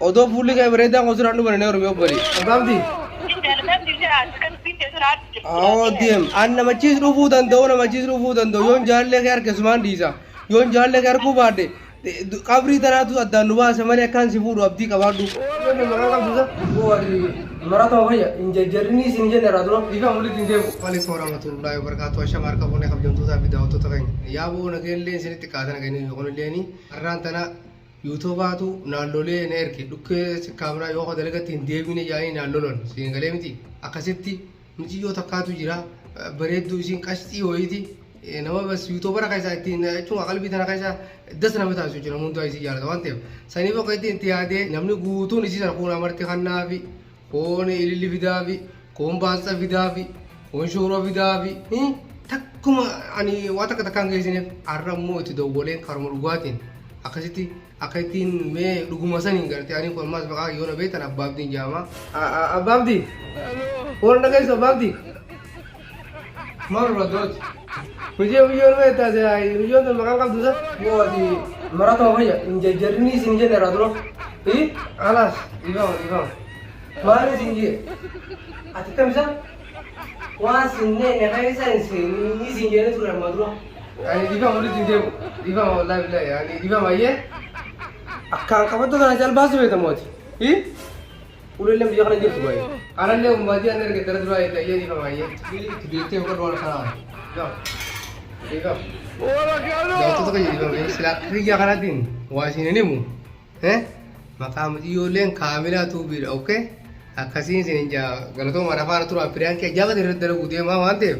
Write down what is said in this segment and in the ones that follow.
Odoo fuulli kee bareedaa kun siraan dhufan hin heerumi obbali. Abbaabdi. Awoo deem. An namachiis dhufuu danda'u namachiis dhufuu danda'u yoon jaalallee kee harke sumaan dhiisa. Yoon jaalallee kee harkuu baadhe qabrii tanaatu addaan nu baasa malee akkaan si fuudhu abdii qabaadhu. Maqaan qabdu isa? Marata wayya hin jajjarrinii isin jenne irraa dura dhiifama walitti hin deemu. Waalaikum warahmatullahi wabarakatuh. Ashama harka fuunee kabajamtootaa fi daawwattoota keenya. Yaaboo nageenillee isinitti qaata nageenii kunilleeni har'aan tana Yuutuubaatu naan lolee na erge dhukkee si kaamraa yoo ka dalagatti hin deebine jaanii naan lolan siin galee miti akkasitti miciyyoo takkaatu jira bareedduu isiin qashxii wayiiti nama bas yuutuubara keessaa ittiin jechuun qalbii tana keessa das nama taasisu jira hundaa isii jaalata waan ta'eef saniif akka ittiin itti yaadee namni guutuun isii sana kuun amarti kannaafi kuun ililli fidaafi kuun baasxa fidaafi kuun shuuroo fidaafi takkuma ani waa takka takkaan geessineef har'a immoo itti dawwaleen karuma dhugaatiin Akkasitti akka ittiin mee dhuguma saniin gartee ani kun ammaas maqaa yoo na beektan Abbaa Abdiin jedhama. Abbaa Abdii. Waan dhageessu Abbaa Abdii. Maal barbaaddooti? Hojii biyyoon mee taasise biyyoon tun maqaan qabdu isa. Moo ati marata wayya hin jajjarrinii isin jenne irraa dura. Alaas dhiifama dhiifama. Maal isin jee? Ati kam isa? Waan sinnee keessa hin seenii isin jenne ture amma dura. Ani dhiifama walitti hin deemu. Dhiifama wallaahi billahi ani dhiifama ayyee. Akkaan qabattuu kana calbaasu beekta mooti. Uleelleen biyya kana jirtu baay'ee. Kanallee ummaatii an erge dara duraa eegga ayyee dhiifama ayyee. Itti beektee hubadhu waan kanaa. Dhiifama. Daawwattoota keenya dhiifama silaa kiyya kanaatiin waa isin hin himu. Maqaa mucayyoolleen kaamilaa tuubiidha okay. Akkasiin isin hin jaa galatoomaa afaana turaa piraankii ajaa'iba irratti dalaguu deemaa waan ta'eef.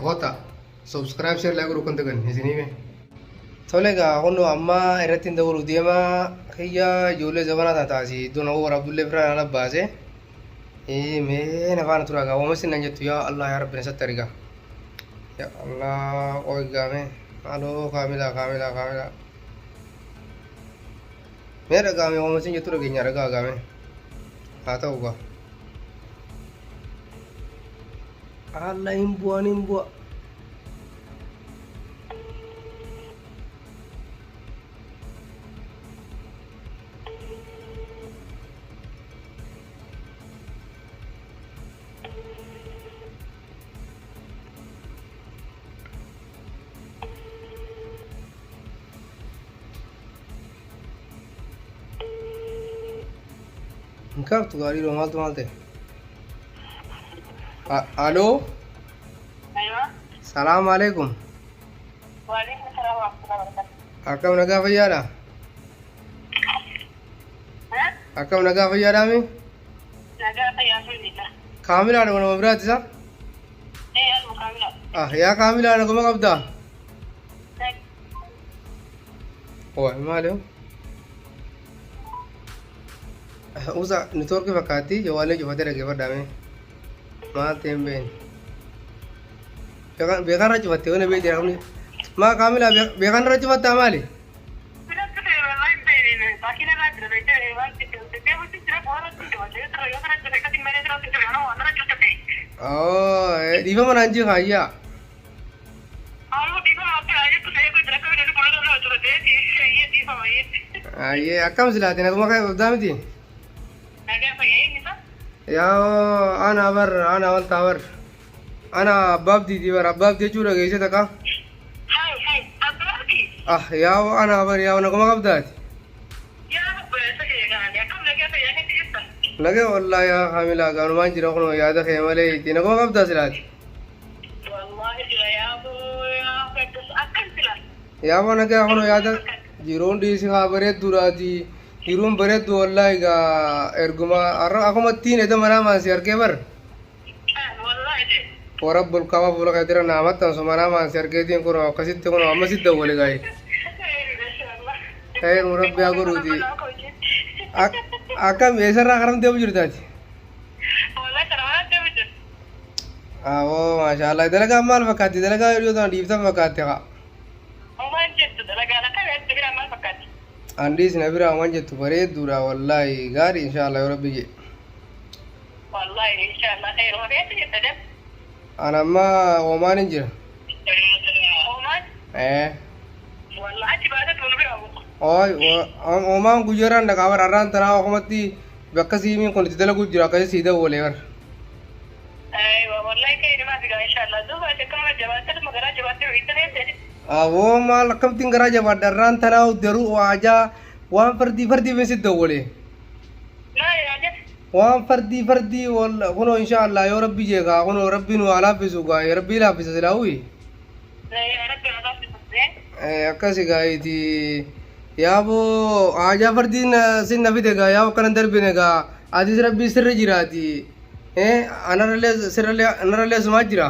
Kota subscribe share like godhuu kan dagan isin hime. Tole egaa kunoo amma irratti hin dabalu deema kiyya ijoollee zabanaa tana taasi iddoo nama waraabdullee biraa nana baase. Mee na faana tura egaa waama sin nan jettu yaa Allah yaa Rabbi na sattari egaa. Yaa Allah qoy gaame aloo kaamilaa kaamilaa kaamilaa. Mee dhagaame waama sin jettu dhageenya dhagaa gaame. Haa ta'u gaa. Alla hin bu'an hin bu'a. Hin kaaftu gaarii dha maaltu maal ta'e? Aloo Aywa. salaam alaikum. Waalaikum salaam wa rahmatullahi wa barakatuh. Akkam nagaa fayyaadha? Ha? Akkam nagaa fayyaadhaami? Nagaa fayyaa alhamdulillah. Kaamilaadha nama biraati isa? Eh, almu kaamila. Ah yaa kaamilaa naguma qabdaa? Waa maali? Usa network fakkaatti jawaalee cufatee dhaggeeffadhaa mee. Maal ta'e hin beekne. Beekaan irra cufatte yoo na beekte rakkni. Maa kaamilaa beekaan irra cufattaa maali? Dhiifama naan jii kaayyaa. Ayyee akkam silaati naguma kee qabdaa miti? Yaa ana bar ana wanta bar ana abbaa abdiiti bar abbaa abdii jechuu dhageesse takka. Ah yaa ana bar yaa naguma qabdaati. Nagee wallaahi yaa kaamilaa gaanumaan jira kunoo yaada kee malee itti naguma qabdaa silaati. Wallahi jira yaaboo yaa gaddus akkam sila. Yaaboo nagaa kunoo yaada jiruun dhiisi haa bareedduudhaati. Jiruun bareeddu wallaahi gaa erguma har'a akkuma ittiin eda manaa maansi argee bar. Wallahi je. Warabbul kaaba fuula kee dira naa maxxansu manaa maansi argeetiin kunoo akkasitti kunoo amma si dawwale gaa'e. Khayru rabbi haa godhuuti. Akkam eessarraa karam deemu jirtaati? Wallahi kana waan deemu jirti. Awoo maashaallah dalagaan maal fakkaatti dalagaa yoo tana dhiiftan fakkaatti haa. Homaan jettu dalagaan akkami ati biraa maal fakkaatti? An dhiisna biraa waan jettu bareedduudha wallaahi gaarii inshaallah yoo rabbi jedhe. Wallahi inshaallah khayru eessa jirta dem? An amma Omaan hin jira. Omaan? Ee. Wallahi achi baatee tunu biraa bu'u. Ooy oomaan guyyaaraan dhaqaa bara arraan tanaa okumatti bakka siimiin kun itti dalagu jira akkasii sii dawwalee bara. Aywa wallahi kee nima figaa inshallah. Duuba ati akkama jabaattee garaa jabaattee itti deemte. Aboo maal akkamittiin garaa jabaadha arraan tanaa daruu waajaa waan fardii fardii fi si dawwalee. Naa yaade. Waan fardii fardii kunoo inshaallah yoo rabbi jeekaa kunoo rabbi nu haa laaffisu gaa rabbii laaffisa silaa uyi. Yaa rabbi haa laaffisu. Akkasi gaa'iti yaaboo haajaa fardiin sin na fide gaa yaaboo akkana darbine gaa atis rabbii sirri jiraati anarrallee sirrallee anarrallee sumaa jira.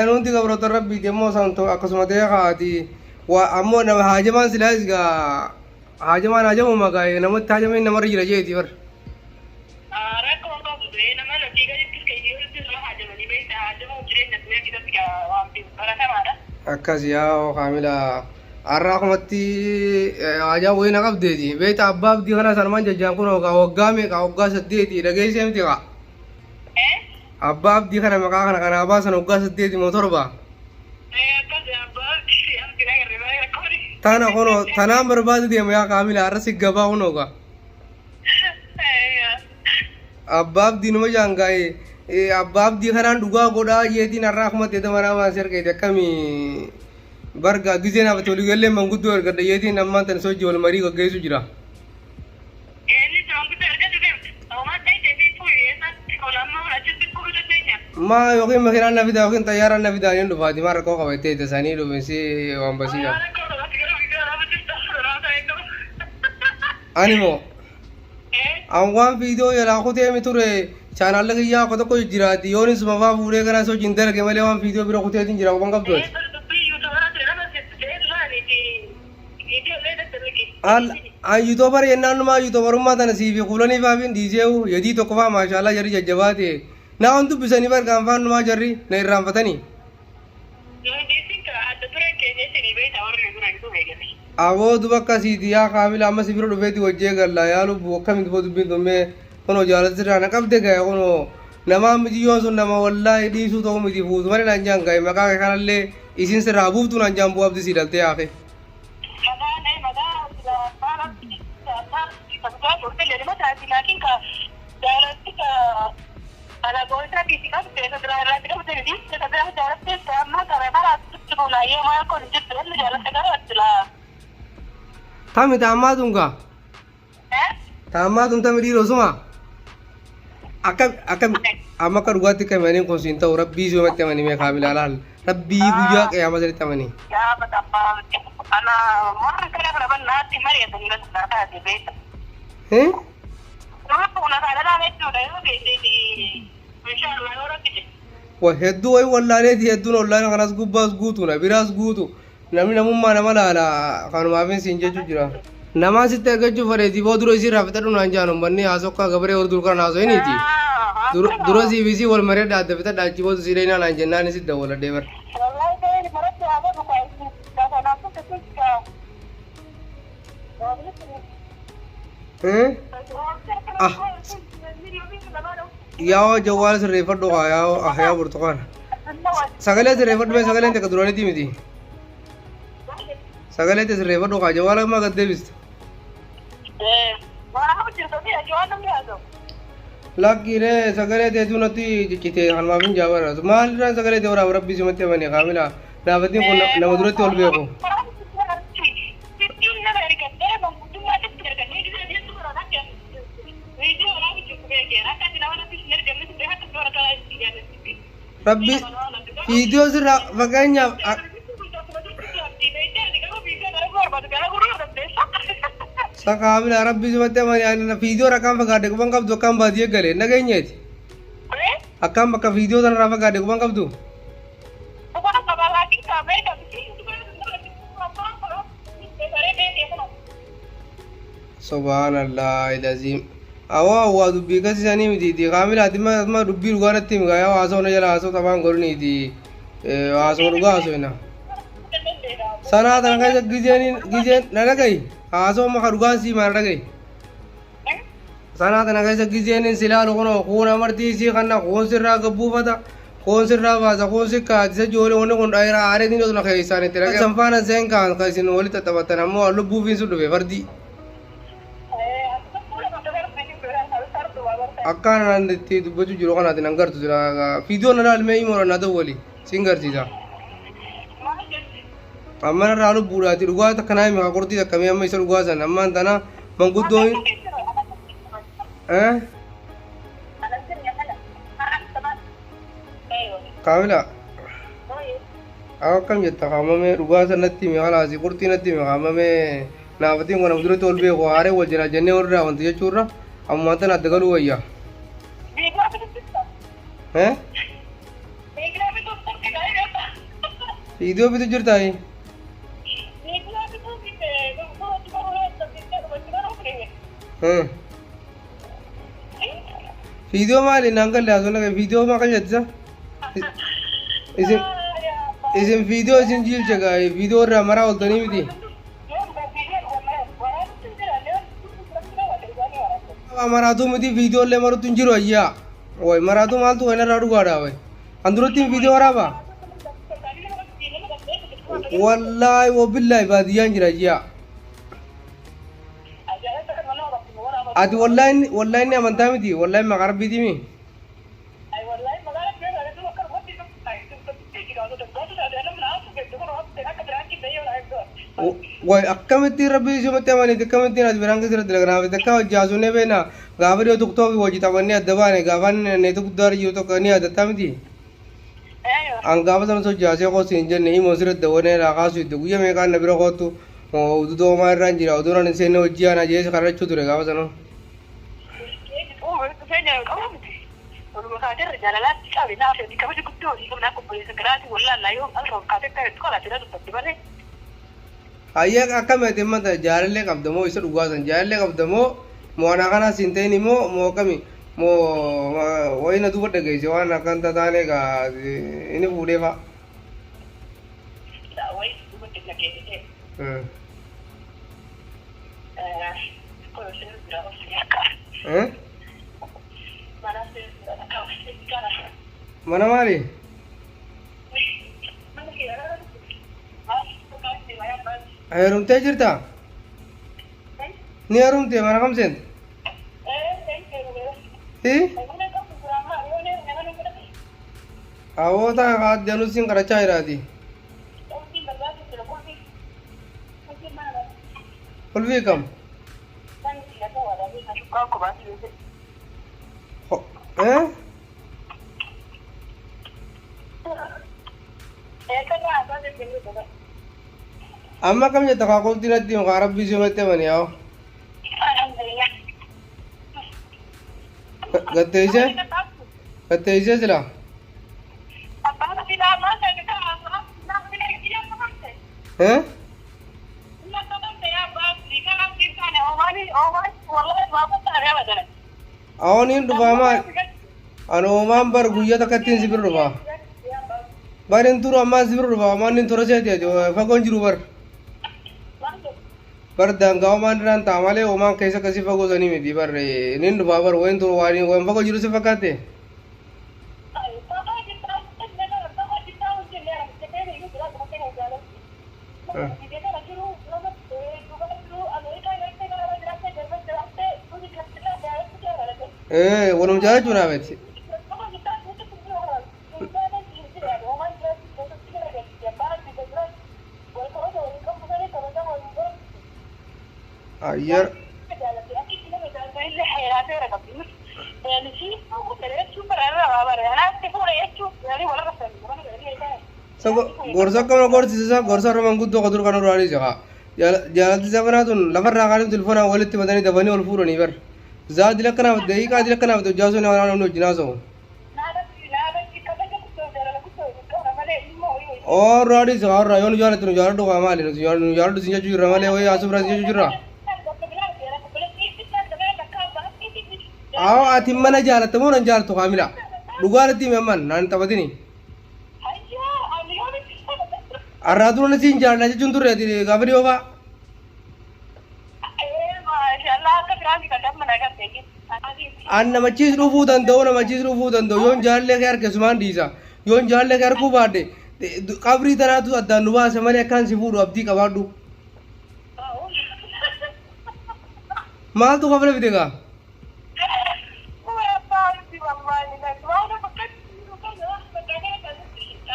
Nuti gabroota rabbiiti ammoo san akkasuma ta'ee kaati ammoo nama haajamaan silaayis gaa haajamaan haajamuma gaa namatti haajameen namarra jira jeeti bar. Rakkoo qabu nama nuti gaditti keeyyootti nama haajamanii beekta haajamuu jireenya addunyaa keessatti waan baratamaadha. Akkas yaa kaamila har'a akkumatti haajaa wayii na qabdeeti beekta abbaa abdii kana sanumaan jajjaan kun waggaa meeqa waggaa 8 dhageessee miti kaa. Abbaa abdii kana maqaa kana kanaa baasan waggaa 8 moo 7. Akkas abbaa abdii abdii agarre baay'ee rakkooni. Tana kunoo tanaan barbaadu deema yaa kaamila har'a si gabaa kunoo gaa. Abbaa abdii numa jaan gaa'e abbaa abdii kanaan dhugaa godhaa jeetiin har'a akkuma ta'e manaa waan sirqeeti akkamii barga gizeen hafate olii gallee manguddoo ergadha jeetiin ammaan tan sochii wal marii gaggeessu jira. Inni manguddoo ergatu deemtu. Homaa ta'e fi fuuyyeessatti ol amma achitti fuudhuu dandeenya. Maa yookiin makiinaan na fidaa yookiin xayyaaraan na fidaa niin dhufaati maa rakkoo qaba itti isaanii dhufinsi waan basiidha. Rakkoo qabatti garuu viidiyoo waraabaa jirta. Waraabaa eegamu. Ani moo an waan viidiyoo jalaa kutee mi ture chaanaalli kiyyaa akka tokko jijjiraati yoon isuma faa fuudhee gara sochiin dalage malee waan viidiyoo bira kuteetiin jira quban qabdu ati. Dubbii yuutuubaraa ture nama ta'ee duraanii viidiyoo illee daddalage. An yuutuubar jennaan numaa yuutuubarummaa tana sii fi kuulanii faafiin dhiiseehu yadii tokko faa maashaallah jarri jajjabaa ta'e naa on dubbisanii bargaan faan numaa jarri na irraanfatanii. Aboo duba akkasiiti yaa kaamila amma si bira dhufeeti wajjee galla yaa lubbu akkamitti boo dubbiin tummee kunoo jaalatti irraa na qabde gahe kunoo namaa mitiyyoon sun nama wallaahi dhiisuu ta'uu miti fuutu malee naan jaan gahe maqaa kee kanallee isin sirraa buuftuu naan jaan bu'aa abdii sii dhaltee hafe. Tami taammaa tun gaa taammaa tun tami dhiiroo suma akkam akkam amma akka dhugaatti akka himaniin kun siin ta'u rabbii sumatti amanii mee kaamilaa laal rabbii guyyaa qiyaamaa sanitti amanii. Wa hedduu wayi wallaaleeti hedduun ollaana kanas gubbaas guutu na biraas guutu namni namummaa nama laala kanumaafin siin jechuu jira. Namaa sitti argachuu fedheeti boo dura isii irraa fixadhu naan jaan ummanni haasokkaa gabaree horduu kana haasofiniiti. Dura siif isii wal mareedha adda fixadha achi booda sii dhayinaa naan jennaan isit dawwaladhee bar. Ah. Yaa'oo jawwaala sirreeffadhu kaa yaa'oo ah yaa burtukaana. Sagalee sirreeffadhu mee sagaleen takka duraaniitii miti. Sagalee tee sirreeffadhu kaa jawwaala ammaa gad deebista. Lakkiilee sagalee teetuu natti ciccite kanumaaf hin jaabara. Maalirraan sagalee tee waraaba rabbii simatti amanii kaamila. Naafatiin kun nama duratti ol beeku. Rabbi viidiyoo sirraa fakkeenyaaf sakaamila rabbi simatti amanii viidiyoo rakkaan fagaadhe quban qabdu akkaan baadiyee gale nageenyeeti. Akkaan bakka viidiyoo sanarraa fagaadhe quban qabdu. Subhanallah ilaziim. Awwa awwa dubbii kasi sanii mitiiti. Kaamila ati ma dubbii dhugaa natti himi gaa haasoo na jala haasoo taphaan godhaniiti. Haasoo dhugaa haasoo Sanaa tana keessa gizeen gizeen na dhagahi. Haasoo maka dhugaan sii maa na dhagahi. Sanaa tana keessa gizeen si laalu kunoo kuun amartii isii kanna kuun sirraa gabbuufata. Koon sirraa baasa koon si kaatisa ijoollee wanni kun dhaayira aaree ni dhosna keessaan itti dhaqee. San faana seen kaan kan isin walitti taphatan ammoo lubbuufiin sun dhufe fardii. Akkaan anaan itti dubbachuu jiru kanaati nan gartu sila fiidiyoo na laalmee himuudha na dawwali sin garsiisa. Amma narraa lubbuudhaati dhugaa takka naa himi kaa qurxii takka mee amma isa dhugaa san ammaan tana manguddoo eh kaamila akkam jetta kaamamee dhugaa san natti himi kalaasi qurxii natti himi kaamamee naafatiin kun amma duratti ol beeku haaree wal jira jennee warra wanti jechuurra ammaan tana adda galuu wayya. Eh? Viidiyoo bitu jirtaa? Eh. Viidiyoo maali naan galle haasofna kee viidiyoo maa kan jettisa? Isin isin viidiyoo isin jiilche gaa viidiyoo irraa maraa ooltanii miti. Maraatuu miti viidiyoo illee maruutu hin jiru ayyaa. Way maraatuu maaltu kan irraa dhugaadha way. An duratti viidiyoo waraabaa? Wallaahi wabillaahi baadiyyaan jira ayyaa. Ati wallaahi wallaahi inni amantaa miti wallaahi maqaa rabbiitii mi? Way akkamittiin rabbii isumatti amaniti akkamittiin ati biraan keessa irratti dalagnaa fi takka hojii haasofnee beekna gaafa dhiyoo tiktookii hojii taphannee adda baane gaafa neeta guddaa jiru tokko ni yaadatta miti. An gaafa sana hojii haasee koo siin jenne himoo sirratti dawwanee irraa kaasuu itti guyya meeqaan na bira koottu uduu homaa irraan jira uduun ani seenne hojii ana jees kadhachuu ture gaafa sana. Hayyee akkami ati amma jaalallee qabda moo isa dhugaa san jaalallee qabda moo moo anaa kanaa siin ta'in immoo moo akkami moo wayii na duuba dhageesse waan akkan tataane egaa inni fuudhee fa'a. Mana maali? Heerumtee jirtaa? Ni heerumtee mana kam seente? Hii? Awoo taa kaadde anus siin kadhachaa jiraati. Qulfii kam? Eh? Amma akkam jetta kaa qulfii natti himu kaa rabbii si umatti amani yaa'u. Gatteessee? Gatteessee silaa? Eh? Awooniin dhufaa maal? Ani homaan bar guyyaa takkattiin si bira dhufaa. Bar hin turu ammaan si bira dhufaa homaan hin tura seeti ati fagoon jiru bar. Bar daangaa homaan irraan ta'a malee homaan keessa akkasii fagoo sanii miti bar nin dhufaa bar wayin turu waan waan fagoo jiru si fakkaatte. Ee walum jaalachuu naa miti. Ayyar. Gorsa akkama gorsisa gorsa irra manguddoo ka dur kan irraa dhiise kaa. Jaalalti zabanaa tun lafarraa kaanii telefoonaan walitti matanii dafanii ol fuudhanii bar. Zaadil akkanaaf daqiiqaa adil akkanaaf hojjaa sun nama namni wajjin haasa'u. Orraa dhiise kaa orraa yoo nu jaalattu nu jaaladhu kaa maali nu jaaladhu sin jechuu jirra malee wayii haasuu biraa sin jechuu jirra. Awoo ati mana jaalatta moo nan jaalattu kaamila? Dhugaa natti himi amman naan hin taphatini. Arraa dura na siin jaaladha jechuun turre ati gaafa dhiyoo faa. An namachiis dhufuu danda'u namachiis dhufuu danda'u yoon jaalallee kee arge sumaan dhiisa. Yoon jaalallee kee arguu baadhe qabrii tanaatu addaan nu baasa malee akkaan si fuudhu abdii qabaadhu. Maaltu kafala fide gaa?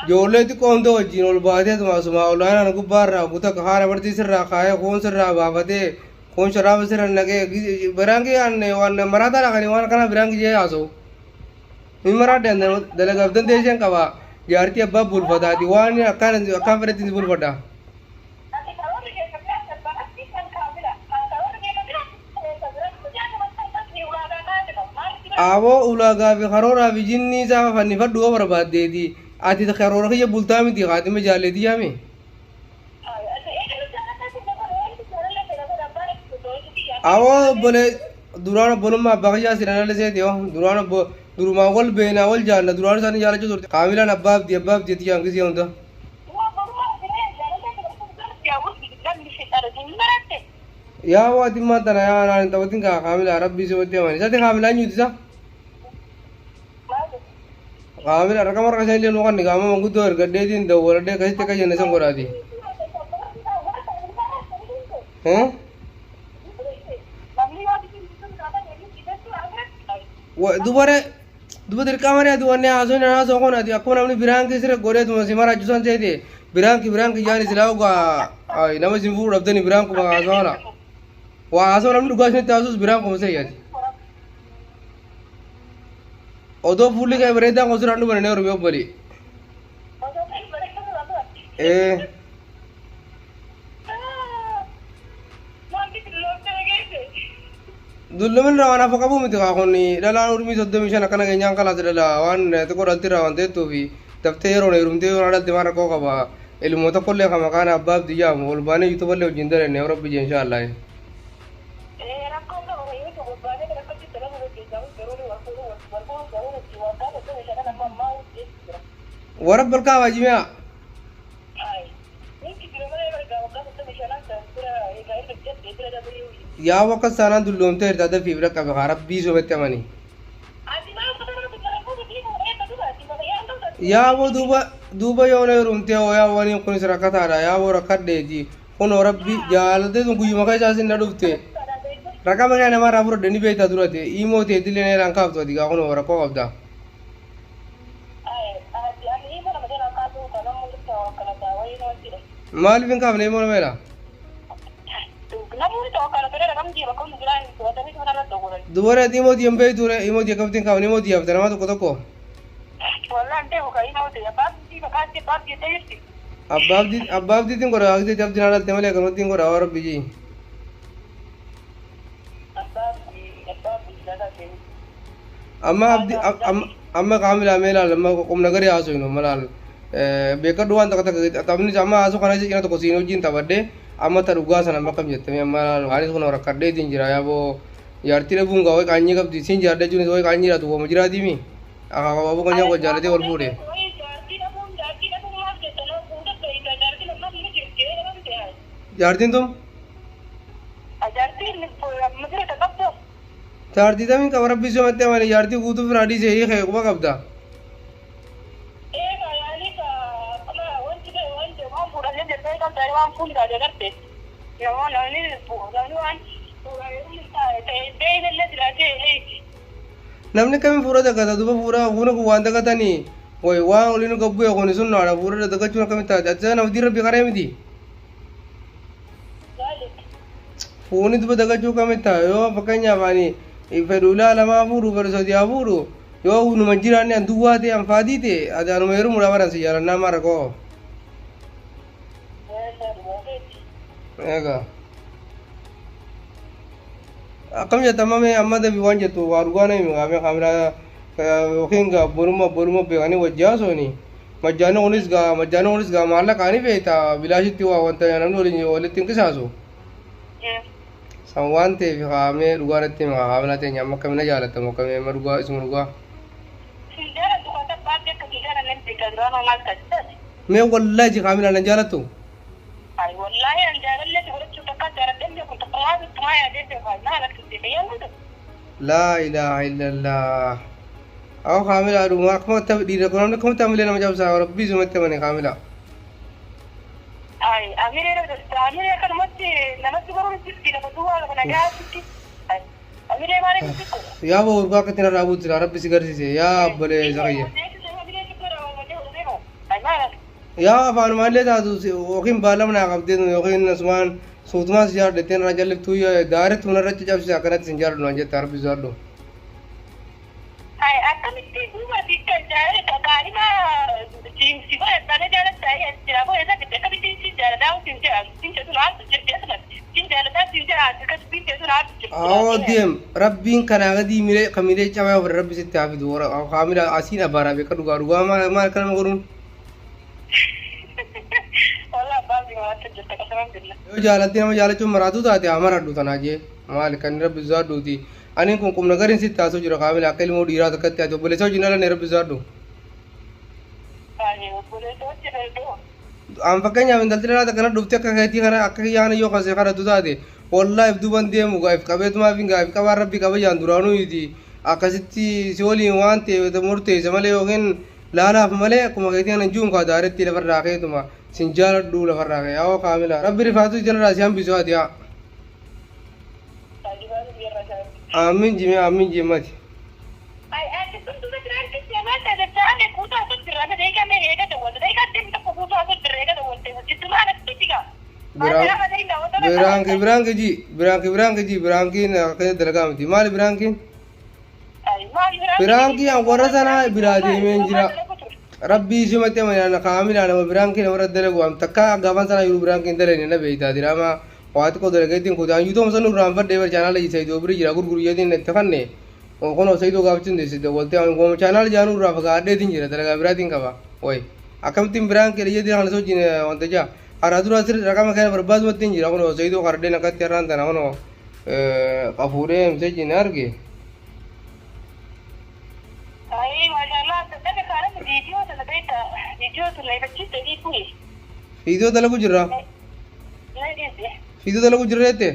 Ijoollee xiqqoo hunda wajjin ol baatee asuma asuma olaanaan gubbaa irraa guuta akka haala bartii sirraa kaayee kuun sirraa baafatee kuun sharaaba sirra naqee biraan kiyyaan waan maraataadha kan waan kana biraan kiyyee haasa'u. Hin maraadhe dalagaaf dandeesseen qaba jaartii abbaa bulfataati waan akkaan akkaan fedhetti si bulfadha. Aboo ulaagaa fi karooraa fi jinnii isaa fannifadhu yoo barbaaddeeti ati karoora kiyya bultaa miti kaatima jaalleetii yaami. Aboo obbolee duraan obbolummaa abbaa kiyyaa si dhanalliseeti yoo duraan obbo durumaan wal beenaa wal jaalna duraan isaanii jaalachuu turte kaamilaan abbaa abdii abbaa abdii ati jaan gisee hunda. Yaa waa timmaa tana yaa anaan hin taphatin kaa kaamilaa rabbii si watti amani. Sati kaamilaa eenyuti isa? Kaamila rakama harka isaa illee nuu kanni qaama manguddoo ergadheetiin dawwaladhee akkasitti akka jenne san godhaati. Dubare Duba dirqama ati wanni haasoo hin haasoo kun ati akkuma namni biraanki sirra godheetuma si maraachu san seete biraanki biraanki jaani silaa ogaa nama isin fuudhu dhabdani biraankuma haasoo kana waa haasoo namni dhugaa isinitti haasuus biraankuma seeyya ati. Odoo fuulli kee bareedaan kun sirraan dhumane ne ormi obbali. Ee. Dullumin irraa waan hafa qabu miti kaa kun dhalaan urmii 35 akkana keenyaan kalaas dhala waan xiqqoo dhalti irraa waan teettuufi daftee yeroon heerumtee yoo dhalte maan rakkoo qaba ilmoo tokkollee ka maqaan abbaa abdii jaamu ol baanee yuutuballee wajjin dalenne yoo rabbi jee inshaa Allah. Warra balkaa waajimiyaa. Yaa wakka saanaan dulloomtee jirta dafiif dhaqqabe kaa rabbii sobatti amani. Yaa boo duuba duuba yoo na heerumtee hoo yaa waniin kunis rakkataadha yaa boo rakkadheeti kunoo rabbi jaalatee sun guyyuma keessaa sin na dhufte raqama kee namarraa fudhadhe ni beektaa durate imoo teetillee na irraan kaaftu ati gaa kunoo rakkoo qabda. Maaliif hin kaafne immoo nama jedha? Dubara ati imooti hin beektu re imooti akkamitti hin kaafne imooti yaafte nama tokko tokko. Abbaa abdiitiin godha waaqni abdiin haalalte malee akkanumatti hin godha waa rabbi jii. Amma abdi amma amma kaamilaa mee laal amma qubna gadi haasofnu amma laal beekadhu waan takka takka taphni amma haasoo kana cina tokko siin wajjin taphadhe amma ta dhugaa sana amma akkam jettamee amma laal anis kun rakkadheetiin jira yaaboo jaartii dhabuun gaa wayi qaanyii qabdi siin jaartii jechuunis wayi qaanyii jiraatu wama jiraatiimi akaakuu abuu kan nyaaqoo jaalatee wal fuudhe. Jaartiin tun Jaartiin amma bira ta qabdu. Jaartii tamiin qaba rabbii somatti amane jaartii guutuu firaa dhiisee hiikee quba qabda. Eega yaani ka akkuma wanti ta'e wanti waan fuudhan jettee qabda waan fuudhan garte. Namoonni namni waan ta'e beeyllee jiraatee eegi. Namni kamiin fuudha dagata duba fuudha fuuna kun waan dagatanii way waan oliin gabbu'e kun sunnaadha fuudha dagachuun akkamitti taate ati sana abdii rabbii qaree miti. Fuuni duba dagachuu kamitti ta'a yoo fakkeenyaaf ani fedhu ilaa lamaa fuudhu fedhu sadii haa fuudhu yoo numa jiraanne an duwwaa ta'e an faadii ta'e ati anuma heerumuudha baran si jaalannaa maa rakkoo. Egaa. Akkam jetta amma mee amma dafi waan jettu waa dhugaa na himi qaamee kaameraa yookiin gaa obbolummaa obbolummaa beekanii wajji haasofni. Majjaanni kunis gaa majjaanni kunis gaa maallaqa ni beekta bilaashitti waa wanta namni waliin walitti hin qisaasu. San waan ta'eef kaa'amee dhugaa natti hima kaameraa teenya amma akkamii na jaalattamu akkamii amma dhugaa isuma dhugaa. Mee wallaahi ji kaameraa nan jaalattu. Laa ilaaha illallah. Awwa kaamilaa dhuma akkuma dhiira kun namni akkamitti hamilee nama cabsaa rabbii sumatti amane kaamilaa. Ay, amilee amilee akkanumatti namatti baruun jirti lafa duwwaa lafa nagaatti. Amilee maaliif jirti? Yaa boo urgaa akkatti narraa buutu jira rabbi si garsiise yaa abbalee zakayya. Yaa afaanumaan taatu yookiin baalama naa qabdee yookiin asumaan suutumaan si jaalladhu jettee narraa jalliftuu daaretti narra cabsise akkanatti sin jaalladhu naan jette rabbi sodaadhu. Akkamitti duuba kan jaalladha kaadhima si godhadhaan jaallatta jira godhata akkamitti si jaallataa sin jedha sin jedhu naaf jirti asumatti sin jaallataa sin jedha akkasitti jedhu naaf jirti. Awoo deem rabbiin kanaa gadii milee kamilee cabaa ofirra rabbi sitti haa fidu kaamila asiin abaaraa beeka dhugaa dhugaa maal maal kana nama godhuun. Wallah abbaan bimaatti jirta qasaman billah. Yoo jaalatti nama jaalachuun maraatuu taate haa maradhu tanaa jee maali kan rabbi sodaadhuuti. Ani kun qubna gariin sitti haasoo jira kaamila akka ilmoo dhiiraa takkatti ati obboleessa wajjin dhalanne rabbi sodaadhu. Obboleessa wajjin dhaladhu. An fakkeenyaaf intalti dhalaa takka na dhufte akka keetii kana akka kiyyaana yoo kasee kadhatu taate wallahi if duuban deemu gaa if qabeetumaaf hin gaa if qabaan rabbi kabajaan duraanuu miti akkasitti si waliin waan ta'e murteessa malee yookiin laalaaf malee akkuma keetii kana jiruun kaa daaretti lafarraa keetuma sin jaaladhu lafarraa kee yaa kaamila rabbi rifaatu jalarraa si hambisu ati yaa aamin jime aamin jimati. Ay, ati tun jira maal taate ani kuutaa sun jira na deegaa mee eega dawwalte deegaa deemni tokko kuutaa sun jira eega dawwalte jiddu maal asitti jiga. Biraanki biraanki ji biraanki biraanki ji biraankiin akkasitti dalagaa miti maali biraankiin? Biraankii an warra sanaa biraa deemeen jira. Rabbii simatti amanaan kaamilaa nama biraankii namarra dalagu am takka gaafan sanaa yeroo biraankiin dalane na beektaa diraamaa waa xiqqoo dalageetiin kutaan yuutoom san irraan fadhee bar chaanaala Saayidoo bira jira gurguriyyeetiin itti kanne kunoo Saayidoo gaafachuun deesse dawwaltee gooma chaanaala jaanuu irraa fagaadheetiin jira dalagaa biraatiin qaba wayi akkamittiin biraankii dhiyyeetiin kana sochiin wanta jaa karaa dura sirri raqama kana barbaadumatti hin jira kunoo Saayidoo kardeen akkatti har'aan tana kunoo qafuudhee miseejiin arge. Ay, mashallah, daga kaara viidiyoo sana beekta viidiyoo sana ifachiiste dhiifni. Viidiyoo dalagu jirra. Na dhiise. Viidiyoo dalagu jirra jette.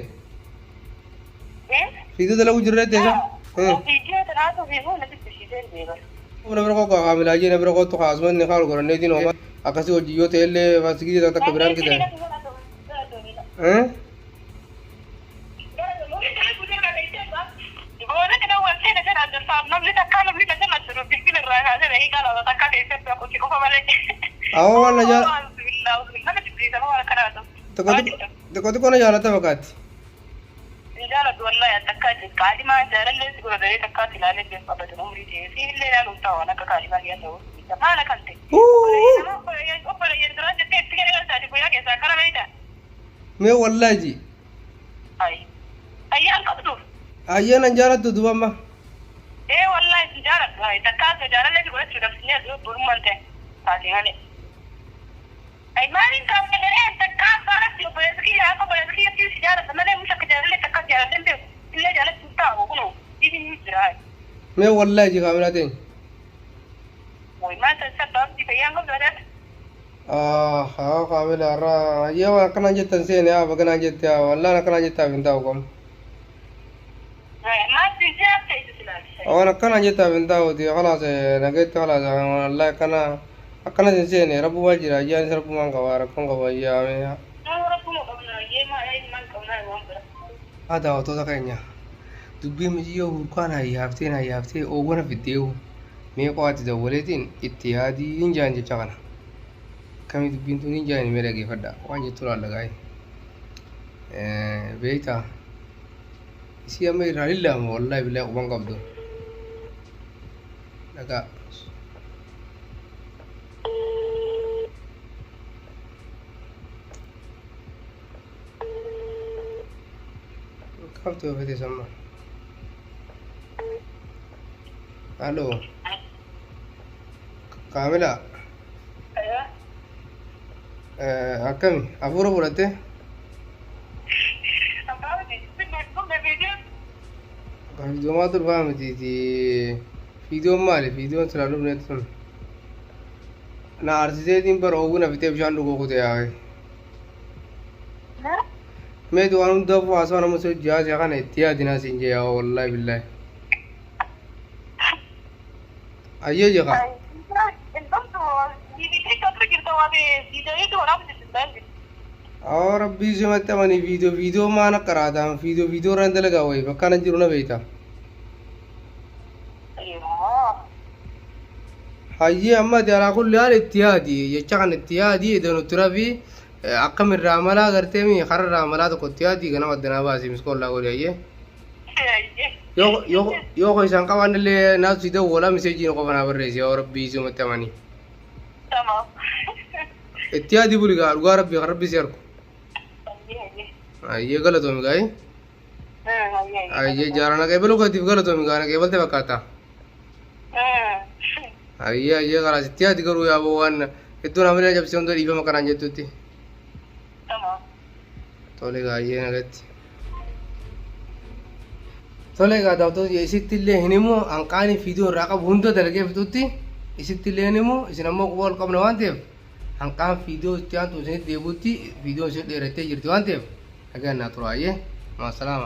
Viidiyoo dalagu jirra jette isa. Viidiyoo sanaatu fiifuu na jibbisiisee deema. Na bira koo kaamilaa jee na bira kootu kaasumanni haal goranneetiin hooma akkasii hojii yoo ta'e illee faasigii takka biraan kitee. Awwa waan na jaal xiqqoo xiqqoo na jaalata fakkaatti. Jaalladhu wallahi takkaa kaadhimaa jaalallee si godhatee takkaatti ilaalee deemu abatan umrii ta'e si illee ilaaluun ta'a waan akka kaadhimaa dhiyaa ta'u maala kan ta'e. Obboleeyyan duraan jettee itti garagaltaati guyyaa keessaa akkana beektaa? Mee wallahi ji. Ayyaan qabdu. Ayyaan an jaalattu duuba amma. Ee wallahi sin jaaladhu takkaa jaalallee si godhachuudhaaf si nyaatu obbolummaan ta'e taate malee. Ay maaliin kaafne garee takkaa abbaanatti obboleessa kiyya akka obboleessa kiyyatti si jaaladha malee mucha akka jaalallee takkaa jaaladhee hin beeku. Illee jaalachuu taa'u kunoo dhibiin ni jira. Mee wallahi ji kaamilaa teenya. Way maal ta'e sabbaabti fayyaan qabdu adaati. Haa kaamila har'a ayyee waan akkanaan jettan seene haa baganaan jette haa wallaan akkanaan jettaaf hin taa'u qabu. Maal si jaatte isa silaati. Waan akkanaan jettaaf hin taa'uti khalaas nageetti khalaas wallahi akkana akkana sin seene rabbumaa jira ayyaanis rabbumaan qaba rakkoon qaba ayyaa mee. Rabbuma qabna ayyee maal qabna waan bira. Haa daawwattoota keenya dubbii mijiyyoo hurkaan hayyaaftee hayyaaftee oowwana fiddeewu mee qo'aatti dawwaleetiin itti yaadii hin jaan jecha kana. Akkamii dubbiin tun hin jaan mee dhageeffadha waan jettu laalla gaa'e. Beektaa isii amma irraa lillaama wallahi billahi quban qabdu. Dhagaa. Qabdu fete samma. Aloo. Kaamila. Akkami hafuura fudhatte? Viidiyoo maatu dhufaa mitiiti. Viidiyoon maali? Viidiyoon silaa dhufneetu sun. Na aarsiseetiin bara oowwina fitee bishaan dhuguu kute yaa'e. Meeti waan hundaafuu haasawaa nama si hojii haasa'e kana itti yaadinaa siin jee yaa wallahi billahi. Ayyee jeqa. Awwa rabbii simatti amanii viidiyoo viidiyoo maan akka raataan viidiyoo viidiyoo irraan dalagaa wayi bakka ana jiru na beekta. Hayyee amma ati alaa kulli haal itti yaadi jecha kan itti yaadi edanutti rafi akkam irraa malaa gartee mi kara irraa malaa tokko itti yaadi ganama addanaa baasi miskoollaa godhi hayyee. Yoo yoo yoo ko isaan qabaan illee naatu si dawwala miseejiin qofa naa barreessi yaa rabbii sumatti amanii. Itti yaadi buli gaa dhugaa rabbii kan rabbii si argu. Hayyee galatoomi gaa'ii. Hayyee jaarana qeebaluu keetiif galatoomi gaa na qeebalte fakkaata. Hayyee hayyee kalaas itti yaadi garuu yaaboo waan hedduu namni cabsee hunda dhiifama kanaan jettutti. Tole egaa hayyee nagatti. Tole egaa daawwattoota isitti illee hin himu hanqaanii viidiyoo irraa qabu hunda dalagee fixutti isitti illee hin himu isin ammoo quba ol qabna waan ta'eef hanqaan viidiyoo itti aantu isinitti deebi'utti viidiyoon isin dheerattee jirti waan ta'eef nagaan naa tura hayyee maasalaama.